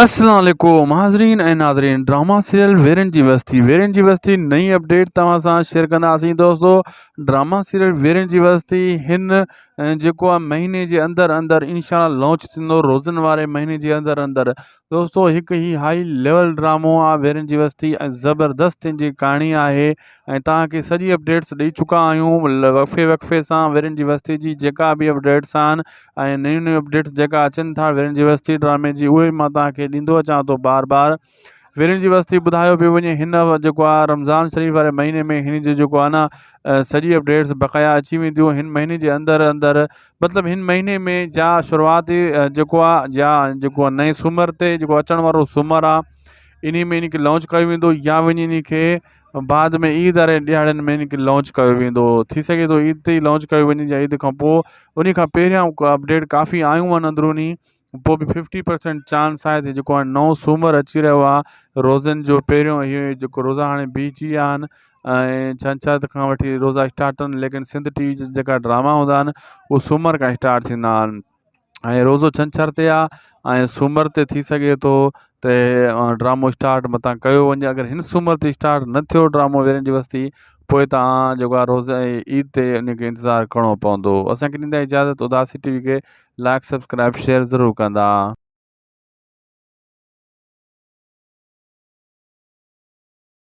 السلام عليڪم حاضرين ۽ ناظرين ڊراما سيريل ويرن جي وستي ويرن جي وستي نئين اپڊيٽ توهان سان شيئر ڪنداسين دوستو ڊراما سيريل ويرن جي وستي هن جيڪو آهي مهيني جي اندر اندر انشاء الله لانچ ٿيندو روزن واري مهيني جي اندر اندر دوستو هڪ هي هائي ليول ڊرامو آهي ويرن جي وستي ۽ زبردست ان جي ڪهاڻي آهي ۽ توهان کي سڄي اپڊيٽس ڏئي چڪا آهيون وقفي وقفي سان ويرن جي وستي جي جيڪا به اپڊيٽس آهن ۽ نيون نيون اپڊيٽس جيڪا اچن ٿا ويرين جي وستي ڊرامي جي اهي مان توهان کي ڏيندو اچان ٿو بار بار ويرين جي وستي ٻڌايو پيو وڃي هن جيڪو آهي رمضان شريف واري مهيني ۾ هن جو جيڪو آهي نه سڄي اپڊيٽس بقايا اچي وينديون هن مهيني جي اندر اندر مطلب هن مهيني ۾ جا شروعاتي جيڪو آهي يا جيڪو آهي نئين سومر تي جيڪو اچڻ وارو سومر آهي انهي ۾ ان کي لانچ ڪيو ويندو يا وڃي ان کي بعد ۾ عيد واري ڏهاڙن ۾ ان کي لانچ ڪيو ويندو ٿي سگهي ٿو عيد تي ئي لانچ ڪيو وڃي يا عيد کان پوء ان کان پهريان اپڊيٽ ڪافي آيون آهن اندروني پوء به ففٽي پرسنٽ چانس آهي ته جيڪو هاڻي نئون سومر اچي رهيو آهي روزن جو پهريون اهو جيڪو روزا هاڻي بيهجي ويا آهن ۽ ڇنڇر کان وٺي روزا اسٽارٽ آهن ليڪن سنڌ ٽي وي جا جيڪا ڊراما هوندا آهن اهي سومر کان اسٽارٽ ٿيندا آهن ۽ روزو ڇنڇر تي آ ۽ سومر تي ٿي سگهي ٿو ته ڊرامو اسٽارٽ متان ڪيو وڃي اگر هن سومر تي اسٽارٽ نه ٿيو ڊرامو ويرن جي وستي پوء تان جيڪو آ روز عيد تي ان کي انتظار ڪرڻو پوندو اسان کي ڏيندا اجازت اداسي ٽي وي کي لائڪ سبسڪرائب شيئر ضرور ڪندا.